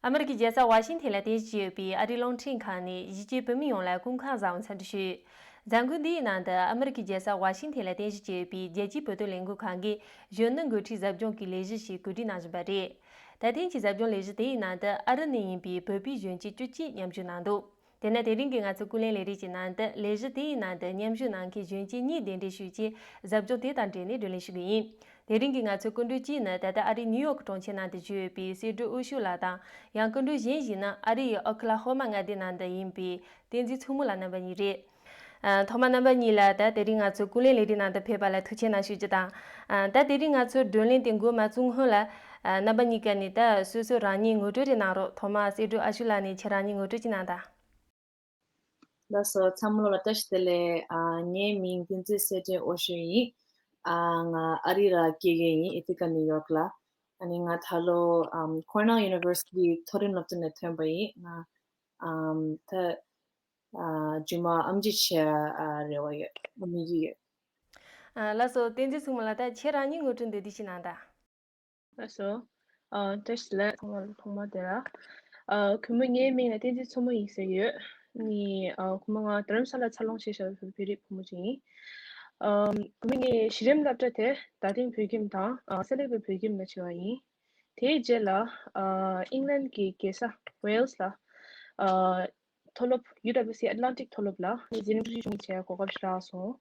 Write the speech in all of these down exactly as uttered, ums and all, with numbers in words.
ཨ་མི་རི་ཀའི་རྒྱལ་ས་ཝ་ཤིང་ཐན་ལ་རྟེན་གཞི་བྱས་ཡོད་པའི་ཨ་རིའི་རླུང་འཕྲིན་ཁང་ནས་གཞིས་བྱེས་བོད་མི་ཡོངས་ལ་སྐུ་ཁམས་བཟང་བའི་འཚམས་འདྲི་ཞུ། མཛད་སྒོ་འདིའི་ནང་དུ་ཨ་མི་རི་ཀའི་རྒྱལ་ས་ཝ་ཤིང་ཐན་ལ་རྟེན་གཞི་བྱས་ཡོད་པའི་རྒྱལ་སྤྱིའི་བོད་དོན་ལས་འགུལ་ཁང་གིས་གཞོན་ནུ་འགོ་ཁྲིད་ཟབ་སྦྱོང་གི་ལས་གཞི་ཞིག་གོ་སྒྲིག་གནང་བཞིན་པ་རེད། ད་ཐེངས་ཀྱི་ཟབ་སྦྱོང་ལས་གཞི་དེའི་ནང་དུ་ཨ་རི་ནས་ཡིན་པའི་བོད་པའི་གཞོན་སྐྱེས་བཅུ་གཅིག་མཉམ་ཞུགས་གནང་འདུག་དེ་ནས་དེ་རིང་གི་ང་ཚོའི་ཀུན་གླེང་ལས་རིམ་གྱི་ནང་དུ་ལས་གཞི་དེའི་ནང་དུ་མཉམ་ཞུགས་གནང་མཁན་གཞོན་སྐྱེས་གཉིས་གདན་འདྲེན་ཞུས་རྗེས་ཟབ་སྦྱོང་དེ་དང་འབྲེལ་ནས་བགྲོ་གླེང་ཞུ་གི་ཡིན། དེ་རིང་གི་ང་ཚོའི་སྐུ་མགྲོན་གཅིག་ནི་ད་ལྟ་ཨ་རིའི་ནིའུ་ཡོག་གི་གྲོང་ཁྱེར་ནང་དུ་བཞུགས་ཡོད་པའི་སེ་འབྲུ་ཨུ་ཤུ་ལགས་དང་། ཡང་སྐུ་མགྲོན་གཞན་ཞིག་ནི་ཨ་རི་ཡི་ཨོ་ཁི་ལ་ཧོ་མ་མངའ་སྡེ་ནང་དུ་ཡིན་པའི་བསྟན་འཛིན་མཚོ་མོ་ལགས་རྣམ་པ་གཉིས་རེད། ཨ། ཐོག་མར་རྣམ་པ་གཉིས་ལ་ད་དེ་རིང་ང་ཚོའི་ཀུན་གླེང་ལས་རིམ་ནང་དུ་ཕེབས་པ་ལ་ཐུགས་རྗེ་ཆེ་གནང་ཞུ་རྒྱུ་དང་། ཨ། ད་དེ་རིང་ང་ཚོའི་བགྲོ་གླེང་དེ་འགོ་མ་བཙུགས་སྔོན་ལ། ཨ། རྣམ་པ་གཉིས་ཀ་ནས་ད་སོ་སོ་རང་ཉིད་ངོ་སྤྲོད་རེ་གནང་རོགས། ཐོག་མར་སེ་འབྲུ་ཨུ་ཤུ་ལགས་ནས་ཁྱེད་རང་ཉིད་ངོ་སྤྲོད་ཅིག་གནང་དང་། ལགས་སོ། ཚང་མ་ལ་བཀྲ་ཤིས་བདེ་ལེགས། ཨ། ངའི་མིང་བསྟན་འཛིན་སེ་བཀྲ་ཨོ་ཤོད་ཡིན། ཨ། ང་ཨ་རི་ལ་སྐྱེས་ཡོད་ཡིན། ཨེ་ཐི་ཀ་ནིའུ་ཡོག་ལ། ཨ་ནི་ང་ད་ལོ། ཨམ། Cornell University མཐོ་རིམ་སློབ་གྲྭ་ནས་ཐོན་པ་ཡིན། ང་། ཨམ། ད། ཨ། རྗེས་མ་ཨེམ་ཆི་བྱེད་ཡ་རེ་བ་ཡོད། དམིགས་ཡུལ་ཡོད། ཨ། ལགས་སོ། བསྟན་འཛིན་མཚོ་མོ་ལགས། ད་ཁྱེད་རང་ཉིད་ངོ་སྤྲོད་འདི་འདྲ་ཞིག་གནང་དང་། ལགས་སོ། ཨ། བཀྲ་ཤིས་བདེ་ལེགས། ཚང་མ་ལ་ཐོག་མར་དེ་ལ། ཨ། གུས་མོ་ངའི་མིང་ལ་བསྟན་འཛིན་མཚོ་མོ་ཡིན་ཟེར་ཡོད། ནི། ཨ། གུས་མོ་ང་རྡ་རམ་ས་ལ་འཚར་ལོངས་བྱས་བཞག་པའི་བོད་རིགས་བུ་མོ་ཅིག་ཡིན། ཨ། གུས་མོ་ངའི་གཞི་རིམ་སློབ་གྲྭ་དེ་རྡ་སྟེང་བོད་ཁྱིམ་དང་། ཨ། གསལ་ལེ་བའི་བོད་ཁྱིམ་ལ་བྱས་པ་ཡིན། དེའི་རྗེས་ལ། ཨ། ཨིང་ལན་གྱི་རྒྱལ་ས་ཝེལ་སི་ལ། ཨ། མཐོ་སློབ། ཡུ་ཌབ་ལིའུ་སི་ཨེཊ་ལན་ཊིག་མཐོ་སློབ་ལ་འཛིན་རིམ་བཅུ་བཞི་བྱུང་བྱས་གོ་སྐབས་ཤིག་རག་སོང་།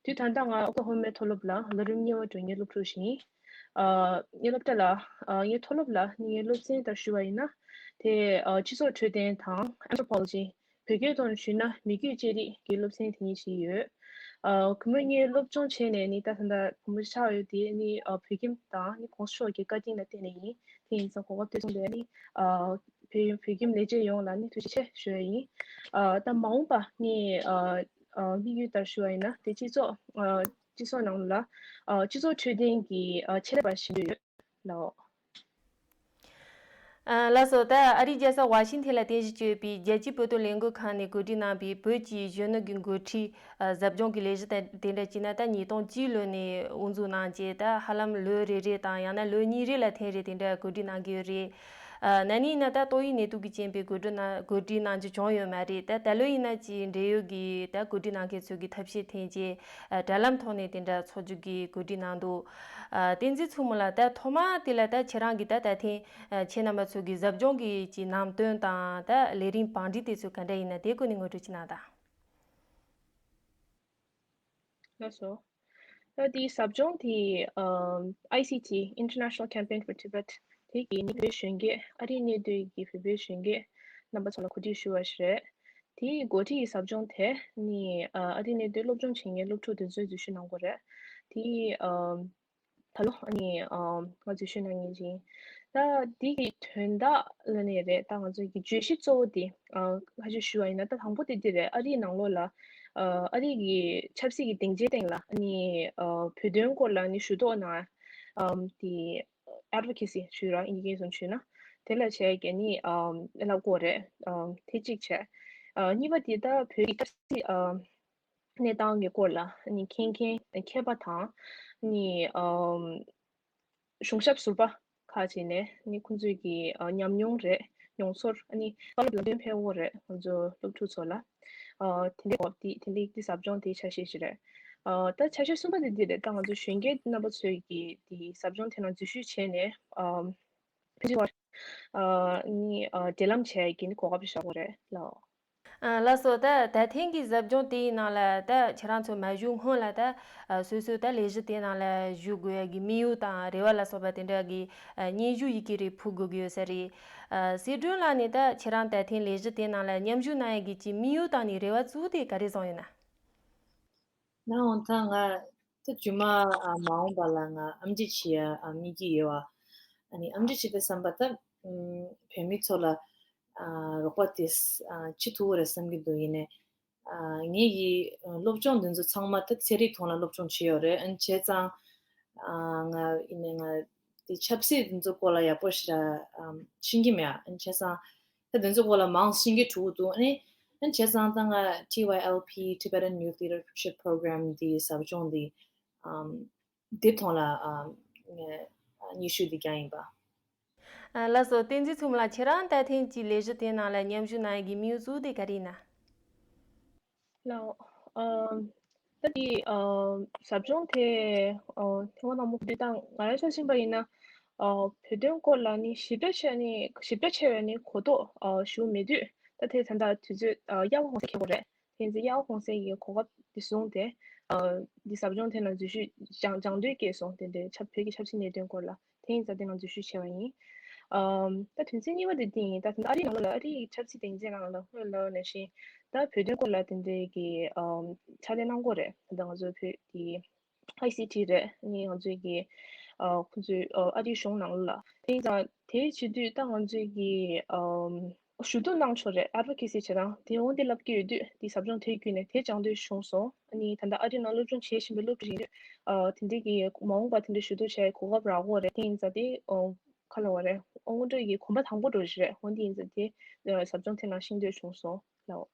དུས་ད་ལྟ་ང་ཨོ་ཀ་ལ་ཧོ་མའི་མཐོ་སློབ་ལ་ལོ་རིམ་གཉིས་པ་འགྲོ་མཁན་སློབ་ཕྲུག་ཞིག་ཡིན། ཨ། ངའི་སློབ་གྲྭ་ལ། ཨ། ངའི་མཐོ་སློབ་ལ་ངའི་སློབ་ཚན་ལྟར་ཞུ་བ་ཡིན་ན། དེ། ཨ། སྤྱི་ཚོགས་འཕྲོད་བསྟེན་དང་ཨན་ཐྲོ་པོ་ལོ་ཇི། བོད་སྐད་ཐོག་ནས་ཞུས་ན་མི་རྒྱུད་བཅོས་རིག་གི་སློབ་ཚན་དེ་གཉིས་བྱས་ཡོད། ཨ། གུས་མོ་ངའི་སློབ་སྦྱོང་བྱས་ནས་ནི་ད་ད་ལྟ་བུ་མོ་ཆགས་ཡོད་དེ་ནི། ཨ། བོད་ཁྱིམ་དང་ནི་གོང་ས་མཆོག་གི་བཀའ་དྲིན་ལ་བརྟེན་ནས་ཡིན། དེ་ཡིན་ཙང་གོ་སྐབས་དེ་བྱུང་བས་ནི། ཨ། བོད་བོད་ཁྱིམ་ལས་བྱེད་ཡོངས་ལ་ནི་ཐུགས་རྗེ་ཆེ་ཞུ་ཡ་ཡིན། ཨ། ད་མ་འོངས་པ་ངས། ཨ། ཨ། དམིགས་ཡུལ་ལྟར་ཞུ་བ་ཡིན་ན་དེ་སྤྱི་ཚོགས། ཨ། སྤྱི་ཚོགས་ནང་ལ། ཨ། སྤྱི་ཚོགས་འཕྲོད་བསྟེན་གྱི། ཨ། ཆེད་ལས་པ་ཞིག་ཡོད་ལགས། ཨ། ལགས་སོ། ད་ཨ་རིའི་རྒྱལ་ས་ཝ་ཤིང་ཐན་ལ་རྟེན་གཞི་བྱས་ཡོད་པའི་རྒྱལ་སྤྱིའི་བོད་དོན་ལས་འགུལ་ཁང་ནས་གོ་སྒྲིག་གནང་བའི་བོད་ཀྱི་གཞོན་ནུ་གི་འགོ་ཁྲིད། ཨ། ཟབ་སྦྱོང་གི་ལས་གཞི་དེ་དེ་འདྲ་བྱས་ན་ད་ཉིས་སྟོང་གཅིག་ལོ་ནས་དབུ་འཛུགས་གནང་རྗེས་ད་ཧ་ལམ་ལོ་རེ་རེ་དང་ཡང་ན་ལོ་གཉིས་རེ་ལ་ཐེངས་རེ་དེ་འདྲ་གོ་སྒྲིག་གནང་གི་ཡོད་རེད། ཨ། ན་ནིང་ཡིན་ན་ད་ཏོག་དབྱིབས་ནད་དུག་གི་རྐྱེན་པས་གོ་སྒྲིག་གནང་གོ་སྒྲིག་གནང་རྒྱུ་བྱུང་ཡོད་མ་རེད། ད་ད་ལོ་ཡིན་ན་ཅིག་འབྲེལ་ཡོད་ཀྱི་ད་གོ་སྒྲིག་གནང་མཁན་ཚོ་གིས་ཐབས་ཤེས་འཐེན་རྗེས། ཨ། དྲ་ལམ་ཐོག་ནས་དེ་འདྲ་ཚོགས་རྒྱུ་གི་གོ་སྒྲིག་གནང་འདུག་ཨ། བསྟན་འཛིན་མཚོ་མོ་ལགས། ད་ཐོག་མ་དེ་ལ་ད་ཁྱེད་རང་གིས་ད་ད་ཐེངས། ཨ། ཁྱེད་རྣམ་པ་ཚོ་གི་ཟབ་སྦྱོང་གི་ཅིག་ནང་དོན་དང་ད་ལས་རིམ་བང་སྒྲིག་དེ་ཚོ་ག་འདྲ་ཡིན་ན་དེའི་སྐོར་ནས་ངོ་སྤྲོད་ཅིག་གནང་དང་། ལགས་སོ། ད་དེའི་ཟབ་སྦྱོང་དེ། ཨ། ཨའི་སི་ཊི། International Campaign for Tibet དེ་གི་ནི་བོད་གཞོན་སྐྱེས། ཨ་རིའི་གནས་སྡོད་ཀྱི་བོད་པའི་གཞོན་སྐྱེས་རྣམ་པ་ཚོ་ལ་གོ་སྒྲིག་ཞུ་བ་ཞིག་རེད། དེའི་འགོ་ཁྲིད་ཀྱི་ཟབ་སྦྱོང་དེ་ནི། ཨ། ཨ་རིའི་གནས་སྡོད་སློབ་སྦྱོང་བྱེད་མཁན་སློབ་ཕྲུག་དེ་ཚོས་འཛུལ་ཞུགས་གནང་གི་རེད། དེ། ཨ། ད་ལོ་ཨ་ནི། ཨ། ང་འཛུལ་ཞུགས་གནང་མཁན་ཅིག་ཡིན། ད་འདི་གི་དོན་དག་ལ་ནི་རེད། ད་ང་ཚོ་གི་བརྗོད་གཞི་གཙོ་བོ་དེ། ཨ། ཁ་ཤས་ཞུ་བ་ཡིན་ན། ད་དང་པོ་དེ་འདི་རེད། ཨ་རིའི་ནང་ལོགས་ལ། ཨ། ཨ་རི་གི་ཆབ་སྲིད་ཀྱི་སྡིངས་ཆའི་སྟེང་ལ་ཨ་ནི། ཨ། བོད་དོན་སྐོར་ལ་ནི་ཞུ་གཏུག་གནང་། ཨམ། དེ་advocacy ཞུ་ར། ཨིན་ཇི་སྐད་ནང་ཞུས་ན། དེ་ལ་བྱས་ཀྱི་ནི། ཨམ། ལབ་དགོས་རེད། ཨམ། དེ་གཅིག་བྱས། ཨ། གཉིས་པ་དེ་ད་བོད་ཀྱི་ཆབ་སྲིད། ཨམ། གནས་སྟངས་ཀྱི་སྐོར་ལ་ནི་མཁྱེན་མཁན་མཁས་པ་དང་ནི། ཨམ། གཞུང་ཞབས་ཟུར་པ་ཁག་ཅིག་ནས་ནི་ཁོང་ཚོས་ཀྱི། ཨ། ཉམས་མྱོང་རེད། མྱོང་ཚོར། ཨ་ནི་བཀའ་སློབ་ལམ་སྟོན་ཕེབས་ཡོད་རེད། ང་ཚོ་སློབ་ཕྲུག་ཚོ་ལ། ཨ། དེ་འདྲའི་གོ་སྐབས་དེ་དེ་འདྲའི་དེ་ཟབ་སྦྱོང་དེའི་ཆ་ཤས་ཤིག་རེད། ཨ། ད་ཆ་ཤས་གསུམ་པ་དེ་འདི་རེད། ད་ང་ཚོ་གཞོན་སྐྱེས་རྣམ་པ་ཚོས་ཀྱི་དེ་ཟབ་སྦྱོང་དེ་ནང་འཛུལ་ཞུགས་བྱས་ནས། ཨ། ཕལ་ཆེར་བར། ཨ། ནི། ཨ། འབྲེལ་ལམ་བྱས་ཀྱི་ནི་གོ་སྐབས་བཞག་གི་རེད་ལགས། ཨ། ལགས་སོ། ད་ད་ཐེངས་ཀྱི་ཟབ་སྦྱོང་དེའི་ནང་ལ་ད་ཁྱེད་རང་ཚོ་མ་ཞུགས་སྔོན་ལ་ད། ཨ། སོ་སོའི་ད་ལས་གཞི་དེའི་ནང་ལ་ཞུགས་དགོས་ཡ་གི་དམིགས་ཡུལ་དང་རེ་བ་ལ་སོགས་པ་དེ་འདྲ་གི། ཨ། སྙན་ཞུ་ཡི་གེ་རེ་ཕུལ་དགོས་ཀྱི་ཡོད་ས་རེད། ཨ། སྲིད་སྒྲོན་ལགས་ནས་ད་ཁྱེད་རང་ད་ཐེངས་ལས་གཞི་དེའི་ནང་ལ་མཉམ་ཞུགས་གནང་ཡ་གི་ཅིག་དམིགས་ཡུལ་དང་ནི་རེ་བ་གཙོ་བོ་དེ་ག་རེ་བཟུང་ཡོད་ན། ན་འོང་ད་ང་ད་རྗེས་མ། ཨ། མ་འོངས་པ་ལ་ང་ཨེམ་ཆི་བྱེད་ཡ། ཨ། དམིགས་ཀྱི་ཡོད་པ། ཨ་ནི་ཨེམ་ཆི་བྱེད་པའི་བསམ་པ་ད། ཨམ། བོད་མི་ཚོ་ལ། ཨ། རོགས་པ་དེ། ཨ། བྱེད་ཐུབ་ཀྱི་རེད་བསམ་གྱི་འདུག་ཡིན་ནའི། ཨ། ངེད་ཀྱི་སློབ་སྦྱོང་འདི་ཚོ་ཚང་མ་ད་ཚན་རིག་ཐོག་ལ་སློབ་སྦྱོང་བྱས་ཡོད་རེད། ཨ་ནི་བྱས་ཙང་། ཨ། ང་ཡིན་ནའི་ང་དེ་ཆབ་སྲིད་འདི་ཚོ་སྐོར་ལ་ཡག་པོ་ཞེ་དྲག་ཨམ། ཤེས་ཀྱི་མེད། ཨ་ནི་བྱས་ཙང་། ད་དེ་ཚོའི་སྐོར་ལ་མང་ཤེས་ཀྱི་འགྲོ་གི་འདུག་ཨ་ནི། ཨ་ནི་བྱས་ཙང་ད་ང་ཊི་ཝའི་ཨེལ་པི། Tibetan Youth Leadership Program འདི་ཟབ་སྦྱོང་འདི། ཨམ། འདི་ཐོག་ལ། ཨམ། ངས་སྙན་ཞུ་འདི་བསྐྱངས་ཡིན་པ། ཨ། ལགས་སོ། བསྟན་འཛིན་མཚོ་མོ་ལགས། ཁྱེད་རང་ད་ཐེངས་ཀྱི་ལས་གཞི་དེའི་ནང་ལ་མཉམ་ཞུགས་གནང་ཡས་ཀྱི་དམིགས་ཡུལ་གཙོ་བོ་དེ་ག་རེ་ཡིན་ན། ལགས། ཨ། ད་དེ། ཨ། ཟབ་སྦྱོང་དེ། ཨ། ཐེངས་མ་དང་པོ་དེ་ད་ང་རང་ཆ་བཞིན་པ་ཡིན་ན། ཨ། བོད་དོན་སྐོར་ལ་ནི་ཞིབ་ཕྲ་བྱས་ནས་ཞིབ་ཕྲ་བྱས་པའི་ནི་གོ་རྟོགས། ཨ། ཞུ་མེད་དུས། ད་དེ་ད་ལྟ་དུས་ཚོད། ཨ། དབྱར་ཁ་གུང་སེང་འཁེལ་དགོས་རེད། དེ་ཡིན་ཙང་དབྱར་ཁ་གུང་སེང་གི་གོ་སྐབས་དེ་བཟུང་སྟེ། ཨ། འདི་ཟབ་སྦྱོང་དེ་ནང་འཛུལ་ཞུགས་སྦྱང་སྦྱང་འདོད་སྐྱེས་སོང་། དེ་འདྲའི་ཆབ་བོད་ཀྱི་ཆབ་སྲིད་གནད་དོན་སྐོར་ལ། དེ་ཡིན་ཙང་དེ་ནང་འཛུལ་ཞུགས་བྱས་པ་ཡིན། ཨམ། ད་དོན་ཚན་གཉིས་པ་དེ་འདི་ཡིན། ད་ད་ལྟ་ཨ་རིའི་ནང་ལོགས་ལ། ཨ་རིའི་ཆབ་སྲིད་དེ་ཡིན་ཙང་ནང་ལ་སྔོན་ལ་ནང་བཞིན་ད་བོད་དོན་སྐོར་ལ་དེ་འདྲའི་གི། ཨམ། ཕྱག་ལས་གནང་གི་ཡོད་རེད། ད་ལྟ་ང་ཚོ་བོད་ཀྱི་ཨའི་སི་ཊི་རེད། ཨ་ནི་ང་ཚོའི་གི། ཨ། ཁོང་ཚོའི། ཨ། ཨ་རིའི་གཞུང་ནང་ལ། དེ་ཡིན་ཙང་དེ་བྱེད་དུས་ད་ང་ཚོའི་གི། ཨམ། ཞུ་གཏུག་གནང་ཕྱོགས་རེད། ཨེ་ཌི་ཝོ་ཀེ་སི་བྱེད་སྟངས་དེ། འོ་འདི་ལབ་ཀྱི་ཡོད་དུས། དེ་ཟབ་སྦྱོང་དེ་བརྒྱུད་ནས་དེ་སྦྱང་འདོད་བྱུང་སོང་། ཨ་ནི་ད་ལྟ་ཨ་རིའི་ནང་སློབ་སྦྱོང་བྱེད་བཞིན་པའི་སློབ་ཕྲུག་ཡིན་དུས། ཨ། དེ་འདྲའི་གི་མ་འོངས་པ་དེ་འདྲའི་ཞུ་གཏུག་བྱ་ཡའི་གོ་སྐབས་རག་གི་ཡོད་རེད། དེ་ཡིན་ཙང་དེ། ཨོ། ག་ལབ་དགོས་རེད། ཨོ། སྔོན་འགྲོ་གི་གོམ་པ་དང་པོ་འདྲ་ཞིག་རེད། འོ་འདི་ཡིན་ཙང་དེ། ཨ། ཟབ་སྦྱོང་དེ་ནང་ཞུགས་འདོད་བྱུང་སོང་ལགས།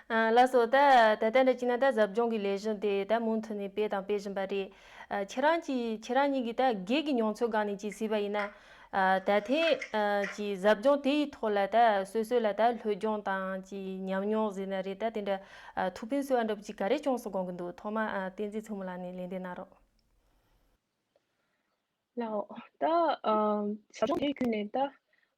ཨ། ལགས་སོ། ད་ད་ལྟ་འདྲ་བྱས་ན་ད་ཟབ་སྦྱོང་གི་ལས་གཞི་དེ་ད་མུ་མཐུད་ནས་སྤེལ་དང་སྤེལ་བཞིན་པ་རེད། ཨ། ཁྱེད་རང་གིས། ཁྱེད་རང་གཉིས་ཀྱིས་ད་སྒེར་གྱི་མྱོང་ཚོར་སྒང་ནས་ཅིག་གཟིགས་པ་ཡིན་ན། ཨ། ད་ཐེངས། ཨ། ཀྱི་ཟབ་སྦྱོང་དེ་ཡི་ཐོག་ལ་ད་སོ་སོ་ལ་ད་བློ་སྦྱོང་དང་ཅིག་ཉམས་མྱོང་ཟེར་ན་རེད། ད་དེ་འདྲ། ཨ། ཐུགས་ཕན་གསོས་པ་འདྲ་པོ་ཅིག་ག་རེ་བྱུང་སོང་དགོངས་ཀྱི་འདུག་ཐོག་མ། ཨ། བསྟན་འཛིན་མཚོ་མོ་ལགས་ནས་ལན་འདེབས་གནང་རོགས། ལགས། ད། ཨ། ཟབ་སྦྱོང་དེ་བརྒྱུད་ནས་ད།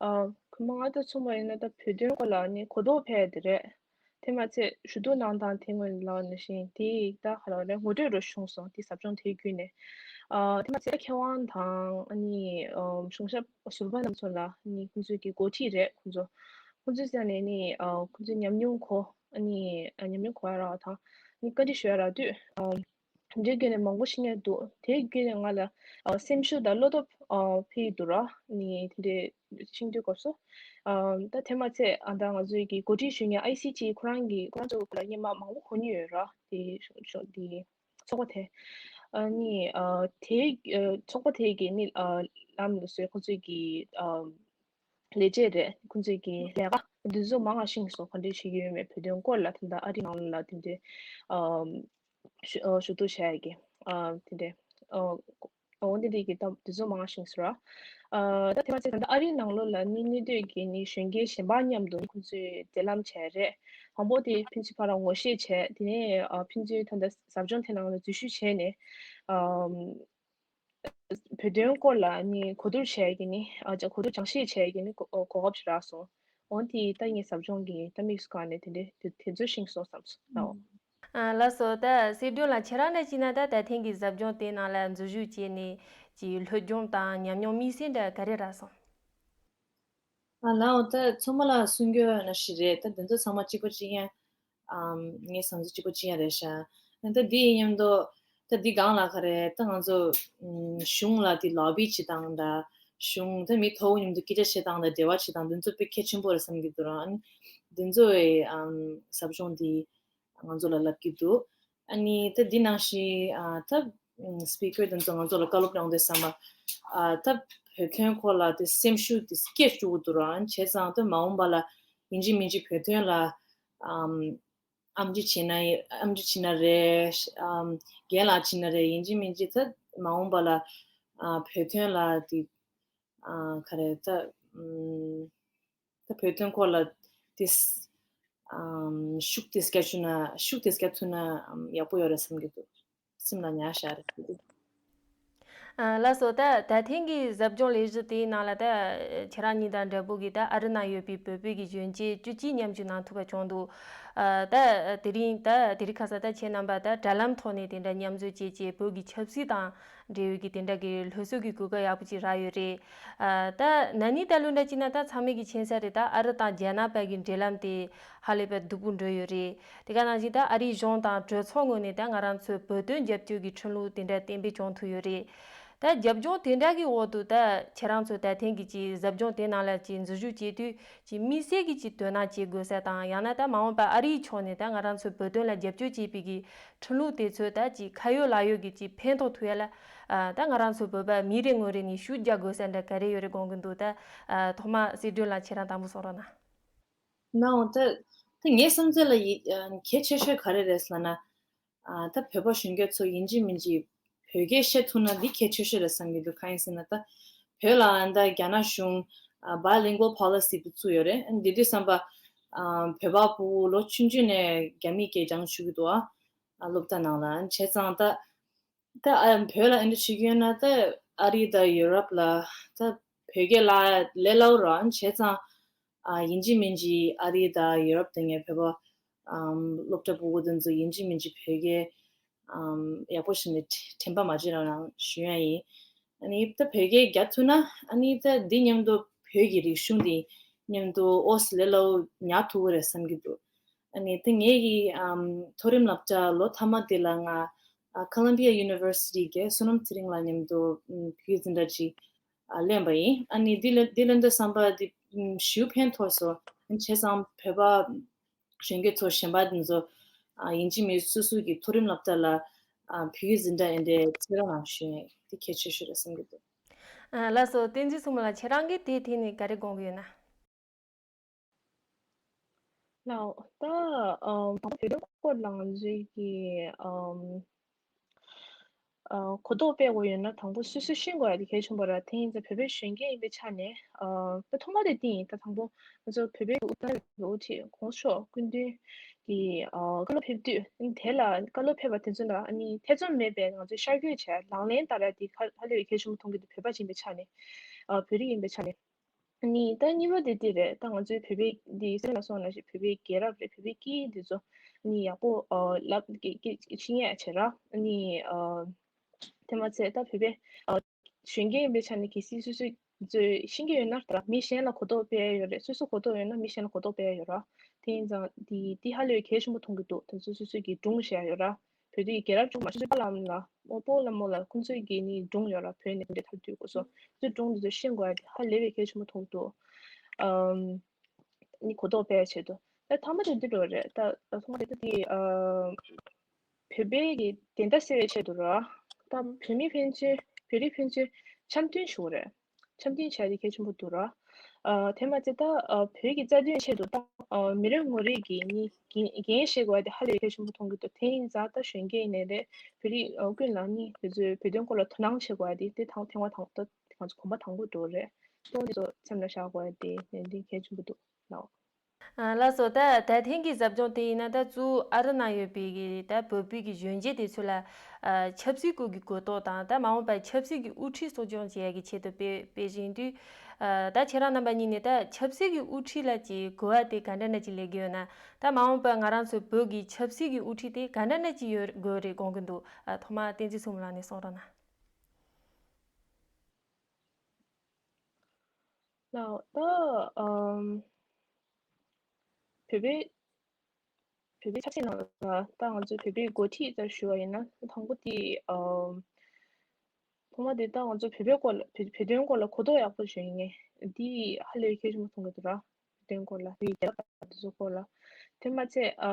ཨ། སྔོན་མ་ང་ཚོ་ཚང་མ་ཡིན་ན་ད་བོད་དོན་སྐོར་ལ་ནི་གོ་རྟོགས་འཕེལ་ཡ་དེ་རེད། དེ་མ་ཚད་ཞུ་གཏུག་གནང་སྟངས་དེ་སྔོན་ལབ་པ་ནང་བཞིན་དེ་ད་ག་ལབ་དགོས་རེད། ངོ་སྤྲོད་འདྲ་བྱུང་སོང་། དེ་ཟབ་སྦྱོང་དེ་བརྒྱུད་ནས། ཨ། དེ་མ་ཚད་མཁས་དབང་དང་། ཨ་ནི། ཨ། གཞུང་ཞབས་ཟུར་པ་རྣམ་ཚོ་ལ་ནི་ཁོང་ཚོའི་གི་འགོ་ཁྲིད་རེད། ཁོང་ཚོ། ཁོང་ཚོའི་རྩ་ནས་ནི། ཨ། ཁོང་ཚོའི་ཉམས་མྱོང་གོ། ཨ་ནི། ཨ། ཉམས་མྱོང་གོ་ཡ་རག་དང་། ནི་བཀའ་འདྲི་ཞུ་ཡ་རག་དུས། ཨ། དེ་འདྲའི་བརྒྱུད་ནས་མང་པོ་ཤེས་ཡ་འདུག་དེའི་བརྒྱུད་ནས་ང་ལ། ཨ། སེམས་ཤུགས་དང་བློ་སྟོབས། ཨ། འཕེལ་གྱི་འདུག་ར། ནི་དེ་འདྲའི་ཤེས་འདོད་སྐབས་སུ། ཨ། ད་དེ་མ་ཚད། ཨ། ད་ང་ཚོའི་གི་འགོ་ཁྲིད་ཞུ་མཁན་ཨའི་སི་ཊི་ཁོ་རང་གི། ཁོ་རང་ཚོ་ལ་སྔོན་མ་མང་པོ་གོ་མྱོང་ཡོད་ར། དེ་ཤོ་ཤོ་དེ་ཚོགས་པ་དེ། ཨ་ནི། ཨ། དེ། ཨ། ཚོགས་པ་དེ་གི་ནི། ཨ། ལམ་ལ་སོགས་ཁོ་ཚོའི་གི། ཨ། ལས་བྱེད་རེད། ཁོང་ཚོའི་གི་ལས་ཀ་འདི་ཚོ་མང་བ་ཤེས་སོང་། ག་འདྲ་བྱེད་ཀྱི་ཡོད་མེད། བོད་དོན་སྐོར་ལ་ད་ལྟ་ཨ་རི་ནང་ལ་དེ་འདྲའི། ཨམ། ཞུ་ཨ་ཞུ་གཏུག་བྱ་ཡ་གི། ཨ། དེ་འདྲའི། ཨ། འོ་འདི་འདྲའི་གི་ད་འདི་ཚོ་མང་བ་ཤེས་སོང་ར། ཨ། ད་དེ་མ་ཚད་ད་ལྟ་ཨ་རིའི་ནང་ལོགས་ལ་ནི་གནས་སྡོད་ཀྱི་ནི་གཞོན་སྐྱེས་གཞན་པ་མཉམ་དུ་ཁོང་ཚོས་འབྲེལ་ལམ་བྱས་རེད། དང་པོ་དེ་ཕན་ཚུན་ཕར་ངོ་ཤེས་བྱས། དེ་ནས། ཨ། ཕན་ཚུན་ད་ལྟ་ཟབ་སྦྱོང་དེ་ནང་ལ་འཛུལ་ཞུགས་བྱས་ནས། ཨམ། བོད་དོན་སྐོར་ལ་ནི་གོ་བསྡུར་བྱས་ཀྱི་ནི། ཨ། ཅིག་གོ་བསྡུར་སྦྱང་བཤད་བྱས་ཀྱི་ནི་གོ་གོ་སྐབས་ཤིག་རག་སོང་། འོ་དེ་ད་ངའི་ཟབ་སྦྱོང་གི་ད་དམིགས་སུ་བཀར་ནས་དེ་འདྲའི་དེ་དེ་ཚོ་ཤེས་སོང་བསམ་སོང་། ཨ། ལགས་སོ། ད་སེ་སྒྲོན་ལགས། ཁྱེད་རང་འདྲ་བྱས་ན་ད་ད་ཐེངས་ཀྱི་ཟབ་སྦྱོང་དེ་ནང་ལ་འཛུལ་ཞུགས་བྱས་ནས་ཀྱི་བློ་སྦྱོང་དང་ཉམས་མྱོང་དམིགས་བསལ་འདྲ་ག་རེ་རག་སོང་། ཨ། ལགས་འོ། ད་མཚོ་མོ་ལགས་གསུང་རྒྱུ་ནང་བཞིན་རེད། ད་འདི་ཚོ་ཚང་མ་གཅིག་པ་གཅིག་རྐྱང་། ཨམ། ངའི་བསམ་ཚུལ་གཅིག་པ་གཅིག་རྐྱང་རེད་ཤག་ད་འདི་ཡིན་མཉམ་དུ། ད་འདི་སྒང་ལ་ག་རེ། ད་ང་ཚོ། ཨམ། གཞུང་ལ་དེ་ལོ་བི་བྱེད་སྟངས་དང་། གཞུང་ད་མི་མཐོ་བོ་མཉམ་དུ་སྐད་ཆ་བཤད་སྟངས་དང་འབྲེལ་བ་བྱེད་སྟངས་འདི་ཚོ་དཔེ་གལ་ཆེན་པོ་རེད་བསམ་གྱི་འདུག་ར། ཨ་ནི་འདི་ཚོ་ཨེ། ཨམ། ཟབ་སྦྱོང་འདི་ང་ཚོ་ལ་ལབ་ཀྱི་འདུག་ཨ་ནི་ད་འདི་ནང་བཞིན། ཨ། ད་སི་པི་ཀར་དེ་ཚོ་ང་ཚོ་ལ་བཀའ་སློབ་གནང་དུས་ཙམ་པ། ཨ། ད་བོད་དོན་སྐོར་ལ་དེ་སེམས་ཤུགས་དེ་སྐྱེ་བཅུག་གི་འདུག་ར། བྱས་ཙང་ད་མ་འོངས་པ་ལ་ཡིན་གཅིག་མིན་གཅིག་བོད་དོན་ལ། ཨམ། ཨེམ་ཆི་བྱེད་ན། ཨེམ་ཆི་བྱེད་ན་རེད། ཨམ། རྒན་ལགས་བྱེད་ན་རེད། ཡིན་གཅིག་མིན་གཅིག་ད་མ་འོངས་པ་ལ། ཨ། བོད་དོན་ལ་དེ། ཨ། ག་རེ། ད། ཨམ། ད་བོད་དོན་སྐོར་ལ་དེ། ཨམ། ཤུགས་དེ་སྐྱེ་ཐུབ་ན། ཤུགས་དེ་སྐྱེ་ཐུབ་ན། ཨམ། ཡག་པོ་ཡོད་རེད་བསམ་གྱི་འདུག་སེམས་ལ་ཉར་བཞག་རེད། ཨ། ལགས་སོ། ད་ད་ཐེངས་ཀྱི་ཟབ་སྦྱོང་ལས་གཞི་དེའི་ནང་ལ་ད་ཁྱེད་རང་གཉིས་དང་འདྲ་པོ་གི་ད་ཨ་རི་ནང་ཡོད་པའི་བོད་པའི་གི་གཞོན་སྐྱེས་བཅུ་གཅིག་མཉམ་ཞུགས་གནང་ཐུབ་པ་བྱུང་འདུག་ཨ། ད་དེ་རིང་། ད་དེ་རིང་ཁ་སང་ད་ཁྱེད་རྣམ་པ་ད་དྲ་ལམ་ཐོག་ནས་དེ་འདྲ་མཉམ་འཛོམས་བྱས་བྱས་བོད་ཀྱི་ཆབ་སྲིད་དང་འབྲེལ་ཡོད་ཀྱི་དེ་འདྲ་གི་སློབ་གསོ་གི་གོ་སྐབས་ཡག་པོ་ཅིག་རག་ཡོད་རེད། ཨ། ད་ན་ནིང་ད་ལོ་འདྲ་བྱས་ན་ད་ཚང་མས་ཀྱི་མཁྱེན་གསལ་རེད། ད་ཨ་རི་དང་རྒྱ་ནག་བར་གྱི་འབྲེལ་ལམ་དེ་ཧ་ལས་པའི་སྡུག་པོ་འགྲོ་ཡོད་རེད། དེ་ག་ནང་བཞིན་ད་ཨ་རིའི་གཞུང་དང་གྲོས་ཚོགས་ངོས་ནས་ད་ང་རང་ཚོའི་བོད་དོན་རྒྱབ་སྐྱོར་གྱི་ཁྲིམས་ལུགས་དེ་འདྲ་གཏན་འབེབས་བྱུང་ཐུབ་ཡོད་རེད། ད་རྒྱབ་ལྗོངས་དེ་འདྲ་གི་འོག་ཏུ་ད་ཁྱེད་རང་ཚོ་ད་ཐེངས་ཀྱི་ཀྱི་ཟབ་སྦྱོང་དེ་ནང་ལ་ཀྱི་འཛུལ་ཞུགས་བྱེད་དུས་ཀྱི་དམིགས་བསལ་གྱི་ཀྱི་དོ་སྣང་བྱེད་དགོས་ས་དང་། ཡང་ན་ད་མ་འོངས་པར་ཨ་རིའི་ཕྱོགས་ནས་ད་ང་རང་ཚོའི་བོད་དོན་ལ་རྒྱབ་སྐྱོར་བྱེད་པའི་གི་ཁྲིམས་ལུགས་དེ་ཚོ་ད་ཀྱི་ཁ་ཡོད་ལག་ཡོད་ཀྱི་ཀྱི་ཕན་ཐོགས་ཐུབ་ཡ་ལ། ཨ། ད་ང་རང་ཚོ་བོད་པ་མི་རེ་ངོ་རེ་ནས་ཤུགས་རྒྱག་དགོས་ས་འདྲ་ག་རེ་ཡོད་རེད་དགོངས་ཀྱི་འདུག་ད། ཨ། ཐོག་མ་སྲིད་སྒྲོན་ལགས་ཁྱེད་རང་དང་པོ་གསུང་རོགས་གནང་། ནའོ། ད་ད་ངའི་བསམ་ཚུལ་ལ་ཡི་ཨ་གལ་ཆེ་ཤོས་ག་རེ་རེད་ཟེར་ན། ཨ། ད་བོད་པ་གཞོན་སྐྱེས་ཚོ་ཡིན་གཅིག་མིན་གཅིག་བོད་སྐད་བཤད་ཐུབ་ན་འདི་གལ་ཆེ་ཤོས་རེད་བསམ་གྱི་འདུག་གང་ཡིན་ཟེར་ན། ད་བོད་ལ་ཨ་ད་རྒྱ་ནག་གཞུང་ ཨ་bilingual policy དེ་བཙུགས་ཡོད་རེད། ཨ་ནི་དེ་དུས་ཙམ་པ་ཨ་བོད་པ་ཕྲུ་གུ་ལོ་ཆུང་ཆུང་ནས་རྒྱ་མིའི་སྐད་སྦྱང་བཅུག་གི་འདུག་ཨ་སློབ་གྲྭ་ནང་ལ། ཨ་ནི་བྱས་ཙང་ད་ད་ཨ་བོད་ལ་ཨེ་འདྲ་བྱེད་ཀྱི་ཡོད་ན་ད་ཨ་རི་དང་ཡུ་རོབ་ལ་ད་བོད་སྐད་ལ་ལས་སླ་པོ་རེད། ཨ་ནི་བྱས་ཙང་ཨ་ཡིན་གཅིག་མིན་གཅིག་ཨ་རི་དང་ཡུ་རོབ་དེ་ངས་བོད་པ་ཨམ་སློབ་གྲྭ་ཕྲུ་གུ་དེ་ཚོ་ཡིན་གཅིག་མིན་གཅིག་བོད་སྐད་ཨམ་ཡག་པོ་ཞིག་ནས་དྲན་པ་མ་བརྗེད་རོགས་གནང་ཞུ་ཡ་ཡིན། ཨ་ནི་ད་བོད་སྐད་རྒྱག་ཐུབ་ན་ཨ་ནི་ད་འདི་མཉམ་དུ་བོད་ཀྱི་རིག་གཞུང་འདི་མཉམ་དུ་ཨོ་སི་ལེ་ལོ་ཉར་ཐུབ་ཀྱི་རེད་བསམ་གྱི་འདུག་ཨ་ནི་ད་ངེད་ཀྱི་ཨམ་མཐོ་རིམ་སློབ་གྲྭ་ལོ་མཐའ་མ་འདི་ལ་ང་ཨ་Columbia University གི་བསོད་ནམས་ཚེ་རིང་ལགས་མཉམ་དུ་ཨམ་བོད་ཡིག་འཛིན་གྲྭ་ཅིག་ཨ་ལེན་པ་ཡིན། ཨ་ནི་འདི་ལ་འདི་ལ་འདི་བསམ་པ་འདི་ཨམ་ཞེ་པོ་ཕན་ཐོགས་སོང་། ཨ་ནི་བྱས་ཙང་བོད་པ་གཞོན་སྐྱེས་ཚོ་གཞན་པ་འདི་ཚོ་ཨ་ཡིན་གཅིག་མིན་སོ་སོ་གི་མཐོ་རིམ་སློབ་གྲྭ་ལ་ཨ་བོད་ཡིག་འཛིན་གྲྭ་ཨེ་འདྲས་བཙུགས་རོགས་གནང་ཞུ་ཡ་ཡིན། འདི་གལ་ཆེ་ཤོས་རེད་བསམ་གྱི་འདུག་ཨ་ལགས་སོ། བསྟན་འཛིན་མཚོ་མོ་ལགས་ཁྱེད་རང་གིས་དེའི་ཐད་ནས་ག་རེ་དགོངས་ཀྱི་ཡོད་ན། ལགས་ད་ཨམ་དང་པོ་བོད་དོན་སྐོར་ལ་ང་ཚོས་ཀྱི་ཨམ་ཨ་གོ་རྟོགས་སྤེལ་དགོས་ཡོད་ན་དང་པོ་སོ་སོས་ཤེས་དགོས་ཡ་དེ་གལ་ཆེན་པོ་རེད། དེ་ཡིན་ཙང་བོད་པའི་གཞོན་སྐྱེས་ཡིན་པའི་ཆ་ནས་ཨ་ད་ཐོག་མ་དེ་འདི་ཡིན། ད་དང་པོ་ང་ཚོ་བོད་པའི་དབུ་ཐང་གི་དབུ་ཁྲིད་གོང་ས་མཆོག་སྐུ་མདུན་གྱི་ཨ་བཀའ་སློབ་ཕེབས་དུས་དེ་ལ་བཀའ་སློབ་ཕེབས་པ་དེ་ཚོ་ལ་ཨ་ནི་ཐེ་ཚོམ་མེད་པའི་ང་ཚོས་ཤར་བསྐྱོད་བྱས་ལག་ལེན་བསྟར་ཡ་དེ་ཧ་ཧ་ལས་པའི་གལ་ཆེན་པོ་མཐོང་གི་འདུག་བོད་པ་ཅིག་ཡིན་པའི་ཆ་ནས་ཨ་བོད་རིགས་ཡིན་པའི་ཆ་ནས། ནི་ད་གཉིས་པ་དེ་དེ་རེད། ད་ང་ཚོའི་བོད་པའི་འདི་སེམས་ལ་སོང་ན་ཞིག་བོད་པའི་རྒྱལ་རབས་རེད། བོད་པའི་སྐད་ཡིག་འདི་ཚོ་ནི་ཡག་པོ་ཨ་ལབ་ཀྱི་ཀྱི་ཤེས་ཡ་བྱེད་ར། ནི་ཨ་དེ་མ་ཚད་ད་བོད་པའི་ཨ་གཞོན་སྐྱེས་ཡིན་པའི་ཆ་ནས་གལ་སྲིད་སོ་སོའི་ཚོས་ཤེས་ཀྱི་ཡོད་ན་ད་མི་གཞན་ལ་གོ་རྟོགས་སྤེལ་ཡ་ཡོད་རེད། སོ་སོ་གོ་རྟོགས་ཡོད་ན་མི་གཞན་ལ་གོ་རྟོགས་སྤེལ་ཡ་ཡོད་ར། དེ་ཡིན་ཙང་འདི་འདི་ཧ་ལས་པའི་གལ་ཆེན་པོ་མཐོང་གི་འདུག་དེ་ཚོ་སོ་སོའི་གི་སྒྲུང་བཤད་ཡ་ཡོད་ར། བོད་དུ་རྒྱལ་རབས་བྱུང་མ་ཤོད་པ་ལམ་ལ་སྤོ་ལ་མོ་ལ་ཁོང་ཚོའི་གི་ནི་སྒྲུང་ཡོད་ལ་བོད་ནས་འདི་ཐར་དུས་སྐོར་སོ་ཚོའི་སྒྲུང་འདི་ཚོ་ཤེས་དགོས་ཡ་དེ་ཧ་ལས་པའི་གལ་ཆེན་པོ་མཐོང་འདུག་ཨམ་ནི་གོ་རྟོགས་སྤེལ་ཆེད་དུ་ད་ཐ་མ་དེ་འདི་འགྲོ་རེད། ད་ད་ཐོག་མ་དེ་ད་དེ་ཨ་བོད་པའི་གི་བདེན་མཐའ་གསལ་བའི་ཆེད་དུ་ར་ད་བོད་མི་ཕན་ཚུན་བོད་རིགས་ཕན་ཚུན་འཆམ་མཐུན་ཞུ་དགོས་རེད། འཆམ་མཐུན་བྱ་ཡ་དེ་གལ་ཆེན་པོ་འདུག་ར། ཨ་དེ་མ་ཚད་ད་ཨ་བོད་ཀྱི་རྩ་དོན་ཆེད་དུ་ད་ཨ་མི་རེ་ངོ་རེ་གི་ནི་འགན་འགན་བཞེས་དགོས་ཡ་དེ་ཧ་ལས་གལ་ཆེན་པོ་མཐོང་གི་འདུག་དེ་ཡིན་ཙང་ད་གཞོན་སྐྱེས་ཡིན་ནའི་རེད། བོད་རིགས་ཨ་ཀུན་ལ་ནི་དེ་ཚོའི་བོད་དོན་སྐོར་ལ་དོ་སྣང་བྱེད་དགོས་ཡ་དེ་དེ་དང་ཐེངས་མ་དང་ད་ང་ཚོ་གོམ་པ་དང་པོ་འགྲོ་རེད། ཏོ་འདི་ཚོ་སེམས་ལ་བཞག་དགོས་ཡ་དེ་ནན་ཏན་གལ་ཆེན་པོ་འདུག་ལགས། ཨ་ལགས་སོ། ད་ད་ཐེངས་ཀྱི་ཟབ་སྦྱོང་དེ་ཡིན་ན་ད་གཙོ་བོ་ཨ་རི་ནང་ཡོད་པའི་གི་ད་བོད་པའི་གི་གཞོན་སྐྱེས་དེ་ཚོ་ལ་ཨ་ཆབ་སྲིད་སྐོར་གྱི་གོ་རྟོགས་དང་ད་མ་འོངས་པར་ཆབ་སྲིད་ཀྱི་དབུ་ཁྲིད་གསོ་སྐྱོང་བྱེད་ཡ་གི་ཆེད་དུ་སྤེལ་སྤེལ་བཞིན་དུས། ཨ་ད་ཁྱེད་རང་རྣམ་པ་གཉིས་ནས་ད་ཆབ་སྲིད་ཀྱི་དབུ་ཁྲིད་ལ་ཅིག་གོ་བ་དེ་ག་འདྲ་འདྲ་ཅིག་ལེན་གྱི་ཡོད་ན། ད་མ་འོངས་པར་ང་རང་ཚོ་བོད་ཀྱི་ཆབ་སྲིད་ཀྱི་དབུ་ཁྲིད་དེ་ག་འདྲ་འདྲ་ཅིག་ཡོད་དགོས་རེད་དགོངས་ཀྱི་འདུག་ཨ་ཐོག་མར་བསྟན་འཛིན་མཚོ་མོ་ལགས་ནས་གསུང་རོགས་གནང་། ལགས། ད་ཨམ་བོད་པའི་བོད་པའི་ཆབ་སྲིད་ནང་ལ་ད་ང་ཚོའི་བོད་པའི་འགོ་ཁྲིད་ལྟར་ཞུ་བ་ཡིན་ན་དང་པོ་དེ་ཨམ་ཐོག་མ་དེ་ད་ང་ཚོ་བོད་པའི་སྐོར་ལ་བོད་བོད་དོན་སྐོར་ལ་གོ་རྟོགས་ཡག་པོ་བྱུང་ཡིན་ངེས། འདི་ཧ་ལས་གལ་ཆེན་པོ་མཐོང་གི་འདུག་ར། བོད་དོན་སྐོར་ལ་བོད་ཀྱི་རྒྱལ་ཁབ་དེ་ཚོ་སྐོར་ལ། དེ་མ་ཚད་ཨ་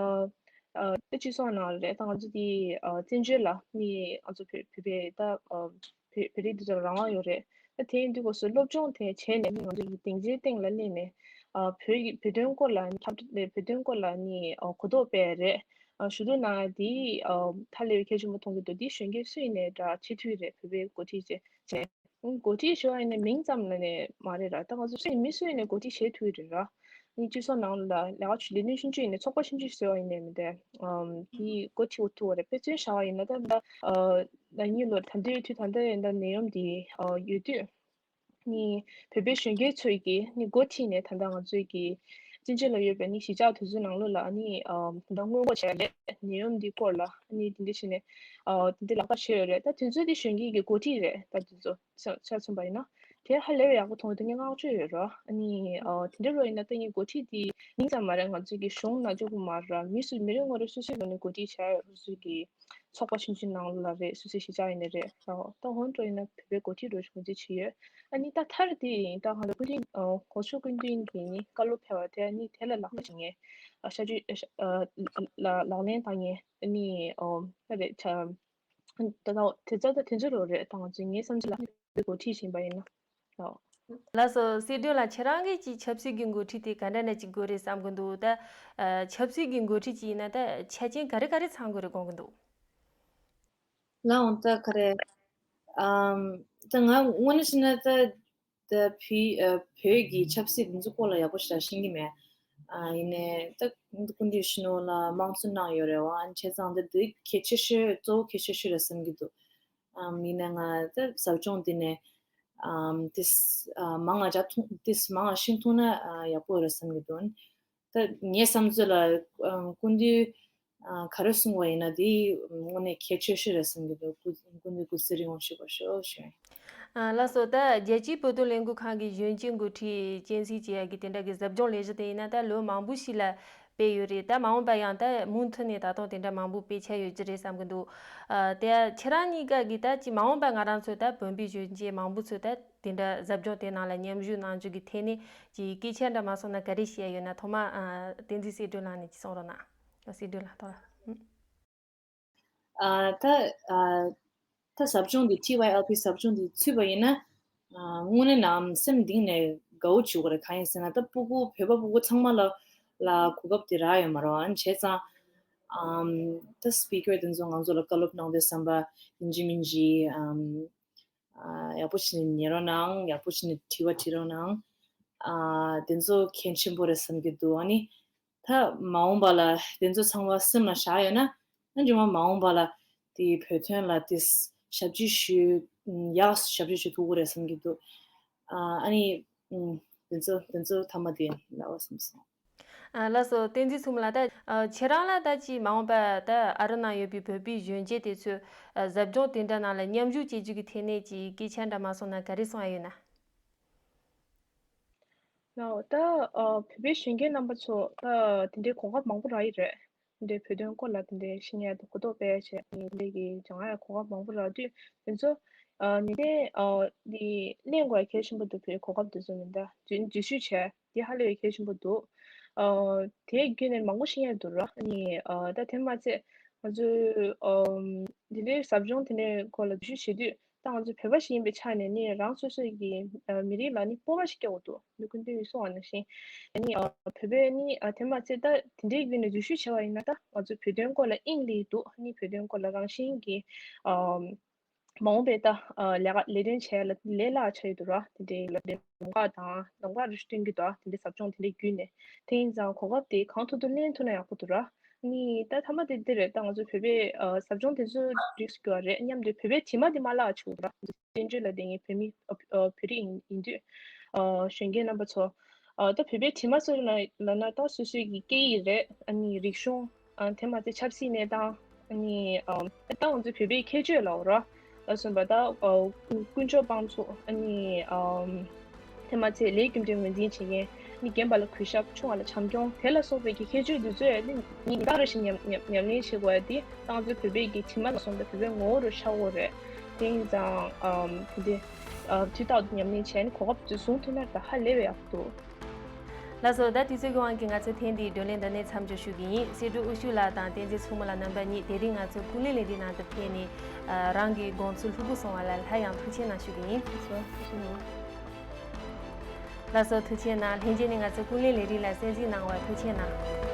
ཨ་ད་སྤྱི་ཚོགས་ནང་རེད། ད་ང་ཚོ་དེ་ཨ་བཙན་བྱོལ་ལ་ནི་ང་ཚོ་བོད་བོད་པའི་ད་ཨ་བོད་བོད་རིགས་དེ་ཚོ་ལ་རང་དབང་ཡོད་རེད། ད་དེ་ཡིན་དུས་སྐབས་སུ་སློབ་སྦྱོང་དེ་བྱས་ནས་ནི་ང་ཚོ་གི་སྡིངས་ཆའི་སྟེང་ལ་སླེབས་ནས་ཨ་བོད་ཀྱི་བོད་དོན་སྐོར་ལ་ནི་ཁྱབ་བསྒྲགས་བོད་དོན་སྐོར་ལ་ནི་ཨ་གོ་རྟོགས་སྤེལ་རེད། ཨ་ཞུ་གཏུག་གནང་ཡ་དེ་ཨ་ཧ་ལས་པའི་གལ་ཆེན་པོ་མཐོང་གི་འདུག་དེ་གཞོན་སྐྱེས་སུ་ཡིན་ནའི་འདྲ་བྱེད་ཐུབ་ཀྱི་རེད། བོད་པའི་འགོ་ཁྲིད་བྱས་བྱས། འགོ་ཁྲིད་ཞུ་བ་ཡིན་ན་མིང་ཙམ་ལ་ནས་མ་རེད་ར། ད་ང་ཚོ་སུ་ཡིན་མི་སུ་ཡིན་ནས་འགོ་ཁྲིད་བྱེད་ཐུབ་ཀྱི་རེད་ར། ནི་སྤྱི་ཚོགས་ནང་ལ་ལས་ཀ་ཆུ་ལས་དོན་ཆུང་ཆུང་ཡིན་ནས་ཚོགས་པ་ཆུང་ཆུང་ཟེར་བ་ཡིན་ནས་མི་འདུག་ཨམ་དེ་འགོ་ཁྲིད་འོ་ཐུབ་པ་རེད། དཔེ་མཚོན་བཞག་པ་ཡིན་ན་ད་ལྟ་ཨ་ན་ནིང་ལོ་ད་ལྟའི་དུས་ད་ལྟ་ཡིན་ད་ནད་ཡམས་འདི་ཨ་ཡོད་དུས་ནི་བོད་པའི་གཞོན་སྐྱེས་ཚོས་ཀྱིས་ནི་འགོ་ཁྲིད་ནས་ད་ལྟ་ང་ཚོའི་གི་བཙན་བྱོལ་ལ་ཡོད་པའི་ནི་གཞིས་ཆགས་དེ་ཚོའི་ནང་ལོགས་ལ་ནི་ཨ་ད་ལྟ་སྔོན་འགོག་བྱས་རེད། ནད་ཡམས་འདི་སྐོར་ལ་ནི་དེ་འདྲ་བྱས་ནས་ཨ་དེ་འདྲ་ལག་བསྟར་བྱས་ཡོད་རེད། ད་དེ་ཚོ་དེ་གཞོན་སྐྱེས་ཀྱི་འགོ་ཁྲིད་རེད། ད་དེ་ཚོ་ཆ་ཆ་མཚོན་པ་ཡིན་ན་དེ་ཧ་ལས་པའི་ཡག་པོ་མཐོང་གི་འདུག་ངས་བསྔགས་བརྗོད་ཡོད་ར། ཨ་ནི་ཨ་དེ་འདྲ་རོ་ཡིན་ན་ད་ངའི་འགོ་ཁྲིད་དེ་མིང་ཙམ་མ་རེད། ང་ཚོའི་གི་གཞུང་ནང་གཅིག་པུ་མ་རེད། མི་སུ་མི་རེ་ངོ་རེ་སོ་སོའི་ངོས་ནས་འགོ་ཁྲིད་བྱས་ཡོད། སོ་སོའི་གི་ཚོགས་པ་ཆུང་ཆུང་ནང་ལ་རེད། སོ་སོའི་གཞིས་ཆགས་ཡིན་ནའི་རེད། ཨོ་ད་འོན་ཀྲོ་ཡིན་ན་བོད་པའི་འགོ་ཁྲིད་འགྲོ་ཆུང་ཆེ་བྱེད་ཡོད། ཨ་ནི་ད་མཐར་དེ་ཡིན་ད་ང་ཚོ་སྐུ་མདུན་ཨོ་གོང་ས་མཆོག་སྐུ་མདུན་གྱི་ནི་བཀའ་སློབ་ཕེབས་པ་དེ་ཨ་ནི་དེ་ལ་ལག་བསྟར་བྱེད་མཁན་ཨ་ཤ་ཅུ་ཨ་ལ་ལག་ལེན་བསྟར་མཁན་ཨ་ནི་ཨོ་ད་རེད་ཆ་ད་ད་དེ་ཚོ་ད་དེ་ཚོ་རོ་རེད། ད་ང་ཚོ་ངའི་བསམ་ཚུལ་ལ་འགོ་ཁྲིད་བཞིན་པ་ཡིན་ན་ཨོ། ལགས་སོ། སྲིད་དོན་ལ་ཁྱེད་རང་གིས་ཀྱི་ཆབ་སྲིད་ཀྱི་འགོ་ཁྲིད་དེ་ག་འདྲ་འདྲ་ཅིག་དགོས་རེད་བསམ་གི་འདུག་ད་ཨ་ཆབ་སྲིད་ཀྱི་འགོ་ཁྲིད་ཅིག་ཡིན་ན་ད་ཆ་རྐྱེན་ག་རེ་ག་རེ་ཚང་དགོས་རེད་དགོངས་གི་འདུག་ལགས་འོང་ད་ག་རེ། ཨམ་ད་ང་དངོས་གནས་བཤད་ན་ད་ ད་བོད་ཨ་བོད་ཀྱི་ཆབ་སྲིད་འདི་ཚོ་སྐོར་ལ་ཡག་པོ་ཞིག་ཤེས་ཀྱི་མེད། ཨ་ཡིན་ནའི་ད་སྐུ་མདུན་སྤྱི་ནོར་ལ་དམངས་གཙོ་གནང་ཡོད་རེད་བ། བྱས་ཙང་ད་འདི་གལ་ཆེ་ཤོས་གཙོ་བོ་གལ་ཆེ་ཤོས་རེད་བསམ་གྱི་འདུག་ཨམ་ཡིན་ནའི་ང་ད་ཟབ་སྦྱོང་འདི་ནས་ཨམ་ཏིས་ཨ་མང་ང་རྒྱ་ཐུང་ཏིས་མང་ང་ཤེས་ཐུབ་ན་ཨ་ཡག་པོ་རེད་བསམ་གྱི་འདུག་ད་ངའི་བསམ་ཚུལ་ལ་ཨ་སྐུ་མདུན་ཨ་ག་རེ་གསུངས་པ་ཡིན་ན་དེ་དངོས་གནས་གལ་ཆེ་ཤོས་རེད་བསམ་གྱི་འདུག་སྐུ་སྐུ་མདུན་སྐུ་ཚེ་རིང་བ་ཞུ་དགོས་ཤོག་ཞུ། ཨ་ལགས་སོ། ད་རྒྱལ་སྤྱིའི་བོད་དོན་ལས་འགུལ་ཁང་གི་གཞོན་སྐྱེས་འགོ་ཁྲིད་སྤྱན་གཟིགས་བྱེད་ཡག་གི་དེ་འདྲ་གི་ཟབ་སྦྱོང་ལས་གཞི་དེ་ཡིན་ན་ད་ལོ་མང་པོ་ཞིག་ལ་སྤེལ་ཡོད་རེད། ད་མ་འོངས་པ་ཡང་ད་མུ་མཐུད་ནས་ད་དུང་དེ་འདྲ་མང་པོ་སྤེལ་འཆར་ཡོད་ཀྱི་རེད་བསམ་གྱི་འདུག་ཨ་དེ་ཁྱེད་རང་གཉིས་ཀ་གི་ད་ཅི་མ་འོངས་པ་ང་རང་ཚོ་ད་བོད་པའི་གཞོན་སྐྱེས་མང་པོ་ཚོ་ད་དེ་འདྲ་ཟབ་སྦྱོང་དེ་ནང་ལ་མཉམ་ཞུགས་གནང་རྒྱུ་གི་ཐད་ནས་ཅི་སྐད་ཆ་འདྲ་མ་གསུངས་ན་ག་རེ་བཤད་ཡོད་ན། ཐོག་མ་ཨ་བསྟན་འཛིན་སྲིད་སྒྲོན་ལགས་ནས་ཅི་གསུང་རོགས་གནང་། སྲིད་སྒྲོན་ལགས་ཐོག་ལ། ཨ་ད་ཨ་ད་ཟབ་སྦྱོང་འདི་ཊི་ཝའི་ཨེལ་པི་ཟབ་སྦྱོང་འདི་ཚུད་པ་ཡིན་ན་ཨ་དངོས་གནས་ནམ་སེམས་གཏིང་ནས་དགའ་བོ་བྱེད་དགོས་རེད། གང་ཡིན་ཟེར་ན་ད་སྤུ་གུ་བོད་པ་སྤུ་གུ་ཚང་མ་ལ་ལ་གོ་སྐབས་དེ་རག་ཡོད་མ་རེད། ཨ་ནི་བྱས་ཙང་ཨམ་ད་སི་པི་ཀར་དེ་ཚོ་ང་ཚོ་ལ་བཀའ་སློབ་གནང་དུས་ཙམ་པ་ཡིན་གཅིག་མིན་གཅིག་ཨམ་ཨ་ཡག་པོ་བྱས་ནས་ཉན་རོགས་གནང་། ཡག་པོ་བྱས་ནས་དྲི་བ་དྲི་རོགས་གནང་། ཨ་དེ་ཚོ་གལ་ཆེན་པོ་རེད་བསམ་གྱི་འདུག་ཨ་ནི། ད་མ་འོངས་པ་ལ་དེ་ཚོ་ཚང་མ་སེམས་ལ་བཞག་ཡོད་ན་ཨ་ནི་རྗེས་མ་མ་འོངས་པ་ལ་དེ་བོད་དོན་ལ་དེ་ཞབས་ཕྱི་ཞུ་ཡག་ཞབས་ཕྱི་ཞུ་ཐུབ་ཀྱི་རེད་བསམ་གྱི་འདུག་ཨ་ཨ་ནི་ཨུམ་དེ་ཚོ་དེ་ཚོ་ཐ་མ་དེ་ལབ་པ་བསམ་སོང་། ཨ་ལགས་སོ། བསྟན་འཛིན་མཚོ་མོ་ལགས། ད་ཨ་ཁྱེད་རང་ལ་ད་ཅི་མ་འོངས་པ་ད་ཨ་རི་ནང་ཡོད་པའི་བོད་པའི་གཞོན་སྐྱེས་དེ་ཚོས་ཨ་ཟབ་སྦྱོང་དེ་འདྲ་ནང་ལ་མཉམ་ཞུགས་བྱེད་རྒྱུ་གི་ཐད་ནས་ཅི་སྐད་ཆ་འདྲ་མ་གསུངས་ན་ག་རེ་གསུང་ཡ་ཡོད་ན། ལགས་ད་ཨ་བོད་པའི་གཞོན་སྐྱེས་རྣམ་པ་ཚོ་ད་དེ་འདྲའི་གོ་སྐབས་མང་པོ་རག་གི་རེད། དེ་འདྲའི་བོད་དོན་སྐོར་ལ་དེ་འདྲའི་ཤེས་ཡ་དང་གོ་རྟོགས་སྤེལ་ཡ་བྱས་ནས་དེ་འདྲའི་གི་སྦྱང་ཡ་གོ་སྐབས་མང་པོ་རག་དུས་དེ་ཚོ་ཨ་ནི་དེ་ཨ་དེ་ལེན་དགོས་ཡ་གལ་ཆེན་པོ་འདུག་བོད་གོ་སྐབས་དེ་ཚོ་མི་འདྲ་འཛུལ་འཛུལ་ཞུགས་བྱས་དེ་ཧ་ལས་པའི་གལ་ཆེན་པོ་འདུག་ཨ་དེ་བརྒྱུད་ནས་མང་པོ་ཤེས་ཡ་འདུག་ར། ཨ་ནི་ཨ་ད་དེ་མ་ཚད་ང་ཚོའི་ཨ་དེ་འདྲའི་ཟབ་སྦྱོང་དེ་འདྲའི་སྐོར་ལ་འཛུལ་ཞུགས་བྱེད་དུས། ད་ང་ཚོ་བོད་པ་ཞིག་ཡིན་པའི་ཆ་ནས་ནི་རང་སོ་སོའི་གི་ཨ་མི་རིགས་ལ་ནི་སྤོབས་པ་ཞིག་སྐྱེ་དགོས་འདུག་འདི་སྐུ་མདུན་གྱིས་གསུངས་པ་ནང་བཞིན་ཨ་ནི་ཨ་བོད་པའི་ནི་ཨ་དེ་མ་ཚད་ད་དེ་འདྲའི་བརྒྱུད་ནས་འཛུལ་ཞུགས་བྱས་པ་ཡིན་ན་ད་ང་ཚོ་བོད་དོན་སྐོར་ལ་དབྱིངས་ལེན་འདུག་ཨ་ནི་བོད་དོན་སྐོར་ལ་རང་བཞིན་གྱི་ཨ་མ་འོངས་པའི་ད་ཨ་ལས་ཀ་ལས་དོན་བྱས་ལ་ལས་སླ་ཆགས་ཡོད་འདུག་ར། དེ་འདྲའི་ལ་དེ་ལམ་ཁ་དང་ལམ་ཁ་རེ་ཞིག་སྟོན་གྱི་འདུག་དེ་འདྲའི་ཟབ་སྦྱོང་དེ་འདྲའི་བརྒྱུད་ནས་དེ་ཡིན་ཙང་གོ་སྐབས་དེ་གང་ཐུབ་ཐུབ་ལེན་ཐུབ་ན་ཡག་པོ་འདུག་ར། ནི་ད་ཐ་མ་དེ་འདི་རེད། ད་ང་ཚོ་བོད་པའི་ཨ་ཟབ་སྦྱོང་དེ་ཚོ་འགྲིག་དགོས་པ་རེད། མཉམ་དུ་བོད་པའི་དྲི་མ་དེ་མ་བརླག་ཆོག་ར། བཙན་བྱོལ་ལ་བསྡད་མཁན་བོད་མི་ཨ་ཨ་བོད་རིགས་ཡིན་ཡིན་དུས་ཨ་གཞོན་སྐྱེས་རྣམ་པ་ཚོ་ཨ་ད་བོད་པའི་དྲི་མ་ཚོ་ལ་ལབ་ན་ད་སོ་སོའི་གི་སྐད་ཡིག་རེད། ཨ་ནི་རིག་གཞུང་ཨ་དེ་མ་ཚད་ཆབ་སྲིད་གནས་སྟངས་ཨ་ནི་ཨ་ད་ང་ཚོའི་བོད་པའི་ཁྱད་ཆོས་ལབ་ར་ལ་སོགས་པ་ད་ཨ་དཀོན་མཆོག་དཔང་ཚོགས་ཨ་ནི་ཨ། དེ་མ་ཚད་ལས་རྒྱུ་འབྲས་ངོས་འཛིན་བྱེད་མཁན་ནི་རྒན་པ་ལ་གུས་ཞབས་ཆུང་བ་ལ་བྱམས་སྐྱོང་དེ་ལ་སོགས་པའི་གི་ཁྱད་ཆོས་འདི་ཚོ་ཡང་ནི་ཉིན་ལྟར་རེ་བཞིན་ཉམས་ཉམས་ཉམས་ལེན་བྱེད་དགོས་ཡ་དེ་ཏང་ཙུའི་བོད་པའི་གི་དྲི་མ་ལ་སོགས་པའི་བོད་པའི་ངོ་བོ་རུ་ཤར་དགོས་རེད། དེ་ཡིན་ཙང་ཨམ་དེ་འདྲའི་ཨ་དུས་རྟག་ཏུ་ཉམས་ལེན་བྱས་ནས་གོ་སྐབས་དེ་བཟུང་ཐུབ་ན་ད་ཧ་ལས་པའི་ཡག་པོ་འདུག་ལགས་སོ། ད་དུས་ཚོད་ཀྱི་དབང་གིས་ང་ཚོའི་ཐེངས་འདིའི་བགྲོ་གླེང་འདི་ནས་མཚམས་འཇོག་ཞུ་གི་ཡིན། སྲིད་སྒྲུབ་དབུ་བཞུགས་ལགས་དང་བསྟན་འཛིན་མཚོ་མོ་ལགས་རྣམ་པ་གཉིས་དེ་རིང་ང་ཚོའི་སྐུ་ལས་ལས་རིམ་ནང་དུ་ཕེབས་ནས་ཨ་རང་གི་དགོངས་ཚུལ་ལྷུག་པོ་གསུངས་པ་ལ་སླར་ཡང་ཐུགས་རྗེ་གནང་ཞུ་གི་ཡིན། ལགས་སོ། ཐུགས་རྗེ་གནང་། ལགས་སོ། ཐུགས་རྗེ་གནང་། ལྷན་རྒྱས་ནས་ང་ཚོའི་སྐུ་ལས་ལས་རིམ་ལ་གསན་གཟིགས་གནང་བར་ཐུགས་རྗེ་གནང་།